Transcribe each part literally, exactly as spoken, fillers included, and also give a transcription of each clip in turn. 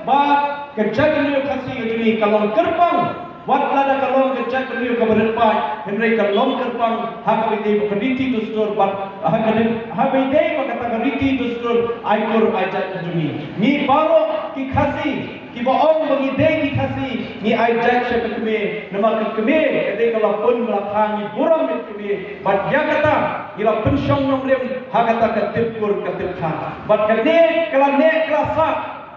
Ba ka jaitbynriew Khasi ka jong ngi ka long kyrpang, wat lada ka long ka jaitbynriew kaba rit paid, hynrei ka long kyrpang ha kaba ïadei bad ka riti dustur bad ha ka dei, ha kaba ïadei bad kata ka riti dustur ai kur ai jait ka jong ngi. Ngi baroh ki Khasi kiba ong ba ngi dei ki Khasi, ngi ai jait sha ka kmie, namar ka kmie ka dei ka la pun ba la kha, ngi burom ïa ka kmie. Bad ïa kata ngi la pynshong nongrim ha kata ka tip kur ka tip kha. Bad kane ka la neh ka la sah,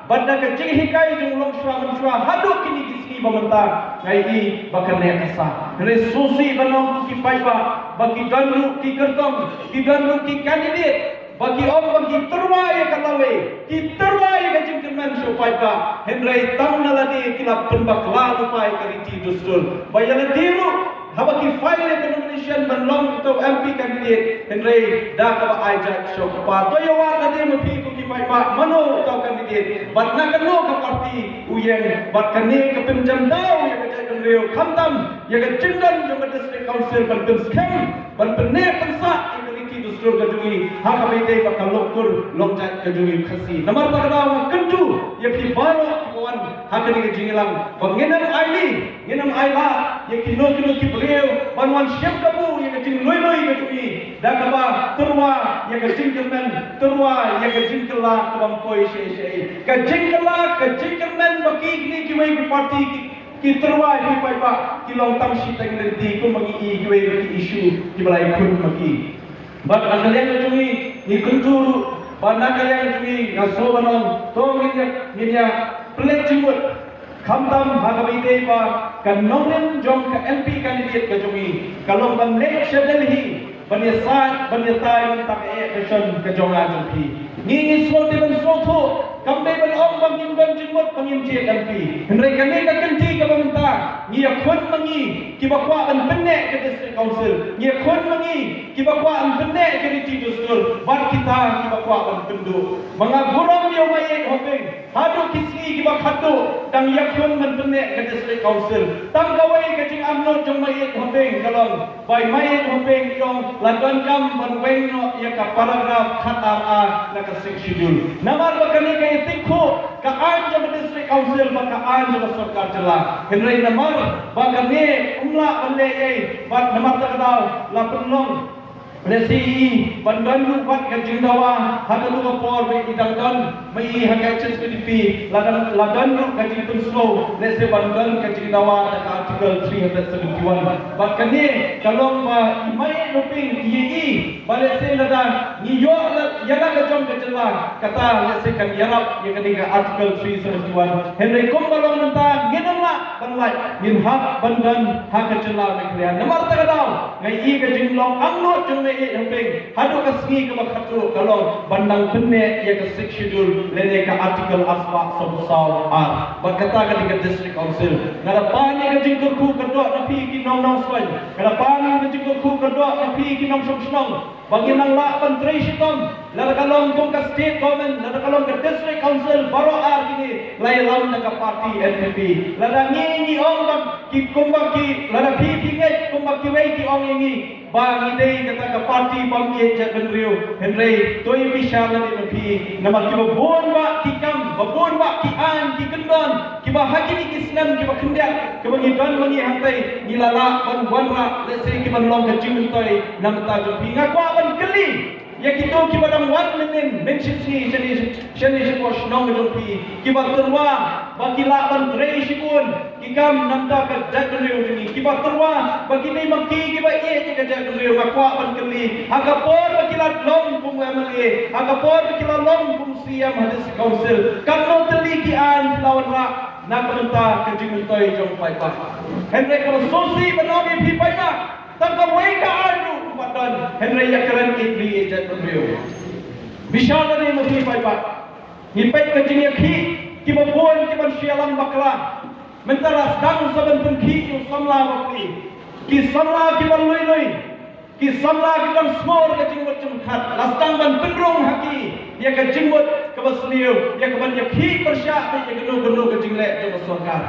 bad na ka jinghikai jong u longshuwa mynshuwa haduh kine ki sngi ba mynta, nga ïohi ba ka neh ka sah. Hynrei sngewsih ban ong ko ki paidbah ba ki don ruh ki kyrtong, ki don ruh ki candidate ba ki ong ba ki tyrwa ïa ka lawei, ki tyrwa ïa ka jingkyrmen sha u paidbah, hynrei tang na lade ki la pynbakla lypa ïa ka riti dustur. Ba ïa lade ruh haba ki file ïa ka nomination ban long uta u M P candidate, hynrei da kaba ai jait sha u kpa. To ïa wad lade ma phi ko ki paidbah, mano uta u candidate bad na kano ka party u ïeng. Bad kane ka pynjam daw ïa ka jaitbynriew, khamtam ïa ka jingdon jong ka District Council ban pynskhem, ban pynneh pynsah ïa ka riti dustur ka jong ngi ha kaba ïadei bad ka long kur long jait ka jong ngi Khasi. Namar kata ka daw nga kyntu ïa phi baroh kiba wan ha kane ka jingïalang ba ngin ym ailad, ngin ym ailad ïa kino kino ki briew ban wan shim kabu ïa ka jinglui lui ka jong ngi da kaba tyrwa ïa ka jingkyrmen, tyrwa ïa ka jingkylla kaba ym poi shaei shaei. Ka jingkylla, ka jingkyrmen ba ki kine kiwei ki party ki ki tyrwa ïa ki paidbah ki long tang shiteng lynti kumba ngi i kiwei ki issue kiba la ïakhun ma ki. Bad na ka liang ka jong ngi, ngi kyntu ruh ba na ka liang ka jong ngi nga sngewbha ban ong to ngin ïa, ngin ïa pynleit jingmut, khamtam ha kaba ïadei bad ka nongrim jong ka M P candidate ka jong ngi ka long ban leit sha Delhi ban ïasaid, ban ïatai na ka bynta ka eh ka shon ka jong nga jong phi. Ngi, ngi sngewthuh, ban sngewthuh, kam dei ban ong ba ngim don jingmut ba ngim jied M P. Hynrei kane ka kynti kaba mynta ngi ïakhun ma ngi kiba kwah ban pynneh ka District Council, ngi ïakhun ma ngi kiba kwah ban pynneh ka riti dustur bad kita kiba kwah ban pynduh. Ma nga burom ïa u Maieit Hoping, haduh ki sngi kiba khatduh dang ïakhun ban pynneh ka District Council. Tang kawei ka jingangnud jong u Maieit Hoping ka long ba u Maieit Hoping u ong la donkam ban weng noh ïa ka paragraph khatar A na ka Sixth Schedule. Namar ba kane ka ïatyngkhuh ka aiñ jong ka District Council bad ka aiñ jong ka sorkar jylla. Hynrei namar ba kane ym lah ban leh ei, bad namar kata ka daw la pynlong lehse i ban don ruh wat ka jingdawa ha katu ka por ba i dang don ma i ha ka H S P D P, la don, la don ruh ka jingpynsngew lehse ban don ka jingdawa da ka Article three hundred seventy-one. Bad kane ka long ba i Maieit Hoping i ïohi ba lehse lada ngi ïoh la ïa la ka jong ka jylla, kata lehse kan ïarap ïa kane ka Article three seventy-one. Hynrei kumba long mynta ngin ym lah ban lait, ngin hap ban don ha ka jylla Meghalaya. Namar kata ka daw nga ïohi ka jinglong angnud jong u Maieit Hoping haduh ka sngi kaba khatduh ka long ban nang pynneh ïa ka Sixth Schedule lane ka Article arspah sawphew saw ar. Bad kata ka dei ka District Council. Nga da pan ïa ka jingkyrkhu kyrdoh na phi ki nong Nongstoiñ, nga da pan ïa ka jingkyrkhu kyrdoh na phi ki nongshong shnong, ba ngin nang lah ban trei shitom, lada ka long kum ka State Government, lada ka long ka District Council, baroh ar kine la ïalam da ka party N P P. Lada ngi ngi ong ba ki kumba ki, lada phi phi ngeit kumba kiwei ki ong ïa ngi ba ngi dei kata ka party bym ïeit jaitbynriew, hynrei to ïa bishar lade ma phi, namar kiba bun bah ki kam, ba bun bah ki aiñ, ki kyndon, kiba ha kine ki snem kiba khyndiat kiba ngi don ma ngi hangtai ngi la lah ban wanrah, lehse kiban long ka jingmyntoi na bynta jong phi. Nga kwah ban kylli ïa kito kiba dang wan mynnin, mynshisngi shane, shane shapoh shnong jong phi, kiba tyrwa ba ki lah ban trei shibun ki kam na bynta ka jaitbynriew jong ngi, kiba tyrwa ba ki dei ma ki kiba ïeit ïa ka jaitbynriew. Nga kwah ban kylli, ha ka por ba ki la long kum M L A, ha ka por ba ki la long kum C M ha District Council, katno tylli ki aiñ ki la wanrah na ka bynta ka jingmyntoi jong u paidbah. Hynrei kaba sngewsih ban ong ïa phi paidbah, tang kawei ka aiñ ruh kam pat don, hynrei ïa kren ïeit ri ïeit jaitbynriew. Bishar lade ma phi paidbah, ngi peit ka jingïakhih kiba bun kiban shu ïalam bakla. Mynta la sdang sa ban pynkhih ïa u samla bapli, ki samla kiban lui lui, ki samla ki dang sngewbha ka jingmut jingpyrkhat, la sdang ban pynrung ha ki ïa ka jingmut kaba sniew, ïa kaban ïakhih pyrshah bad ïa kano kano ka jingleh jong ka sorkar.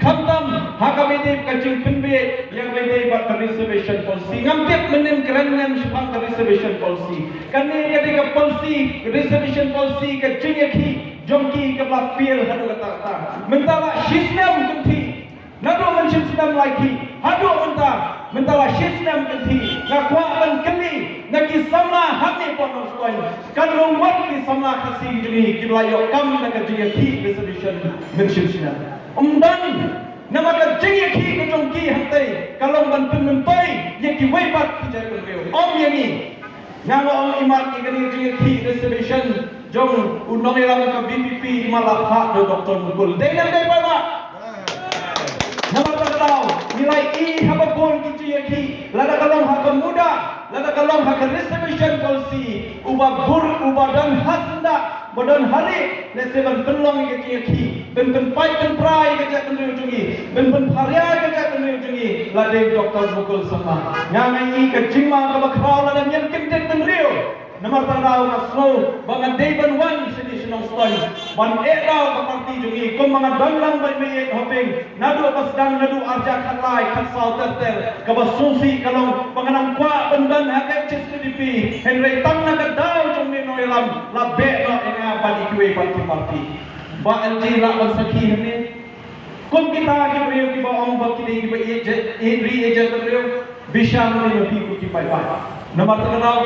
Khamtam ha kaba ïadei ka jingpynbeit ïa kaba ïadei bad ka reservation policy. Ngam tip mynnin kren ne em shaphang ka reservation policy. Kane ka dei ka policy, ka reservation policy, ka jingïakhih jong ki kaba la fail haduh katta katta. Mynta la shisnem kynthih. Naduh mynshisnem lai ki haduh mynta, mynta la shisnem kynthih. Nga kwah ban kylli na ki samla hangne hapoh Nongstoiñ, kan long wat ki samla Khasi jong ngi kiba la ïoh kam na ka jingïakhih reservation mynshisnem? Ym don. Namar ka jingïakhih ka jong ki hangtei ka long ban pynmyntoi ïa kiwei pat ki jaitbynriew, ym ïa ngi. Nga ong imat ïa kane ka jingïakhih reservation jong u nongïalam ka V P P, imat la phah da u Doctor Mukul. Dei ne ym dei, paidbah? Namar kata ka daw ngi la ïohi ha ba bun ki jingïakhih, lada ka long ha ka MUDA, lada ka long ha ka reservation policy, uba bun, uba don ha syndah, ba don ha ri, lehse ban pynlong ïa ka jingïakhih, ban pynpait pynpra ïa ka jaitbynriew jong ngi, ban pynpharia ïa ka jaitbynriew jong ngi, la dei u Doctor Mukul Sangma. Nga ong ïa ka jingma kaba khraw lada ngim kyndit bynriew. Namar kata ka daw nga sngew ba nga dei ban wan shane sha Nongstoiñ ban ïeh daw ka party jong ngi, kumba nga don lang bad Meiieid Hoping naduh ba sdang, naduh arhajar khatlai khatsaw ter ter. Kaba sngewsih ka long ba nga nang kwah ban don ha ka H S P D P, hynrei tang na ka daw jong une u nongïalam la beh noh ïa nga bad kiwei pat ki party. Bah L J lah ban sakhi hangne. Kum kita ki briew kiba ong ba ki dei kiba ïeit, ïeit ri ïeit jaitbynriew, bishar lem ïa phi ko ki paidbah. Namar kata ka daw,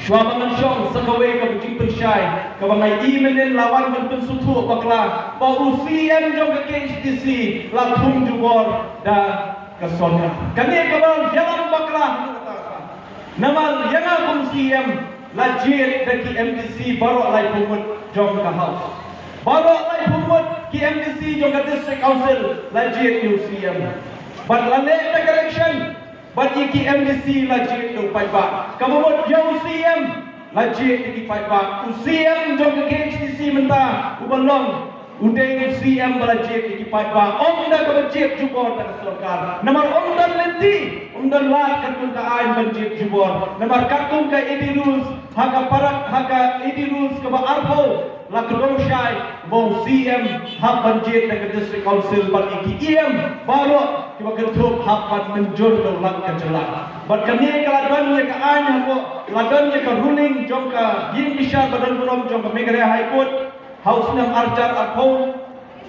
shuwa ba ngan shong sa kawei ka jingpynshai kaba nga ïohi mynnin, la wan ban pynsngewthuh bakla ba u C E M jong ka K H A D C la thung jubor da ka sorkar. Kane kaba ïalam bakla. Namar ïa nga kum C E M la jied da ki M D C baroh laiphew ngut jong ka House. Baroh laiphew ngut ki M D C jong ka District Council la jied ïa u C E M. Bad la leh da ka election, bad ïa ki M D C la jied ïa u paidbah. Kaba mut ïa u C E M la jied ïa ki paidbah. U C E M jong ka K H A D C mynta uba long u dei u C E M ba la jied ïa ki paidbah, ym da kaba jied jubor da ka sorkar. Namar ym don lynti, ym don lad katkum ka aiñ ban jied jubor. Namar katkum ka A D rules, ha ka para, ha ka A D rules kaba arphew la kdew shai ba u C E M hap ban jied da ka District Council bad ïa ki E M baroh kiba kynthup hap ban mynjur da u Lat ka jylla. Bad kane ka la don ïa ka aiñ hapoh, la don ïa ka ruling jong ka ïingbishar ba donburom jong ka Meghalaya High Court ha u snem arhajar arphew,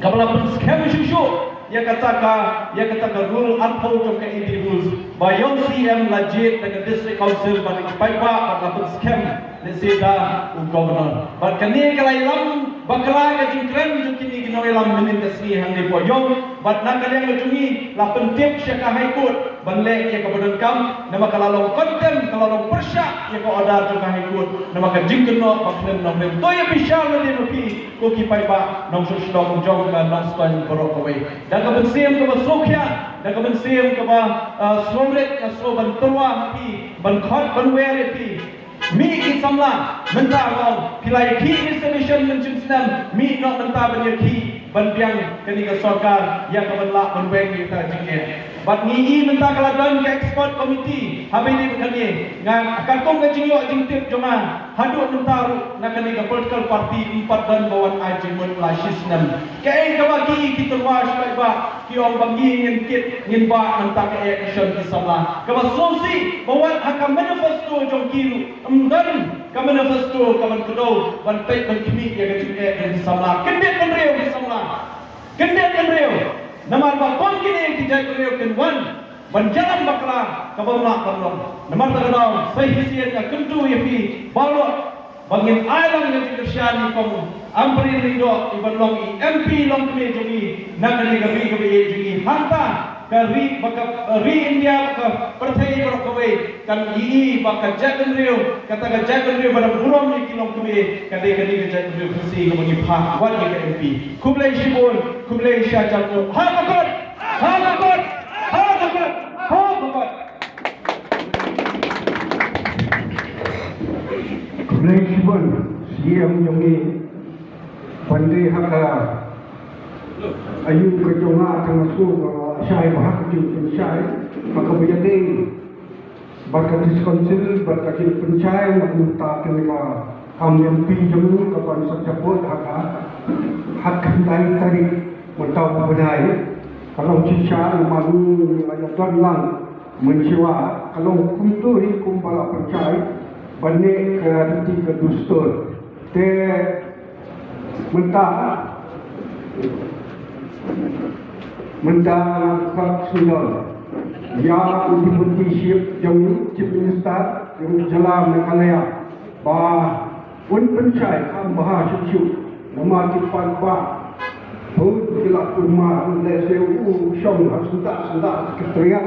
kaba la pynskhem shuh shuh ïa kata ka, ïa kata ka rule arphew jong ka A D rules, ba ïa u C E M la jied da ka District Council bad ki paidbah, bad la pynskhem lehse da u Governor. Bad kane ka la ïalam bakla ka jingkren jong kine ki nongïalam mynnin ka sngi hangne hapoh ïew. Bad na ka liang ka jong ngi la pyntip sha ka High Court ban leh ïa kaba donkam, namar ka la long condemn, ka la long pyrshah ïa ka order jong ka High Court, namar ka jingkynnoh ba khlem nongrim. To ïa bishar lade ma phi ko ki paidbah nongshong shnong jong ka Nongstoiñ baroh kawei. Da ka mynsiem kaba sngewkhia, da ka mynsiem kaba, ah, sngewrit, nga sngew ban tyrwa ha phi, ban khot ban wer ïa phi. Mih ki samla, mynta nga ong, phi la ïakhih reservation mynshisnem, mih noh mynta ban ïakhih, ban biang kane ka sorkar ïa ka ban lah ban weng ïa ka jingeh. Bad ngi i mynta ka la don ka expert committee, haba ïadei bad kane, nga katkum ka jingïoh jingtip jong nga haduh mynta ruh na kane ka political party ym pat don ba wan ai jingmut la shisnem. Kaei kaba ki, ki tyrwa sha paidbah, ki ong ba ngi ngin kit ngin bah mynta ka election ki samla. Kaba sngewsih ba wat ha ka manifesto jong ki ruh ym don ka manifesto ka ban kdew ban peit ban khmih ïa ka jingeh jong ki samla. Kyndit bynriew ki samla. Kyndit bynriew. Namar ba kum kine ki jaitbynriew kin wan ban ïalam bakla kaba ym lah ban long. Namar kata ka daw sa shisien nga kyntu ïa phi baroh ba ngin ai lang ïa ka jingkyrshan ïa i Kong Ampareen Lyngdoh, i ban long i M P longkmie jong ngi na kane ka ri kaba ïeit jong ngi. Hangta ka ri, ba ka ri India, ba ka pyrthei baroh kawei kan ïohi ba ka jaitbynriew, kata ka jaitbynriew ba dang burom ïa ki longkmie, ka dei kane ka jaitbynriew Khasi kaba ngi phah wan ïa ka M P. Khublei shibun, khublei shihajar nguh. Ha ka kot! Ha ka kot! Ha ka kot! Ha ka kot! Khublei shibun, C E M jong ngi, ban dei ha ka ayu ka jong nga, tang nga shu ba shai ba ha ka jingpynshai, ha kaba ïadei bad ka District Council, bad ka jingpynshai, bad mynta kane ka kam M P jong ngi ka ban sa jabut ha ka, ha ka khyndai tarik mynta u bnai. Ka long shisha namar ngi la ïa don lang mynshuwa, ka long kumto hi kumba la pynshai ban leh ka riti ka dustur. Te Mynta mynta nga khot sngewdon ïa u Deputy Chief jong u, Chief Minister jong u jylla Meghalaya, ba un pynshai kham bha shuh shuh namar ki paidbah bun ki la kulmar lehse u shong ha syndah syndah Secretariat.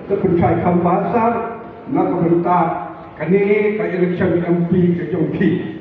Te pynshai kham bha sir na ka bynta kane ka election M P ka jong phi.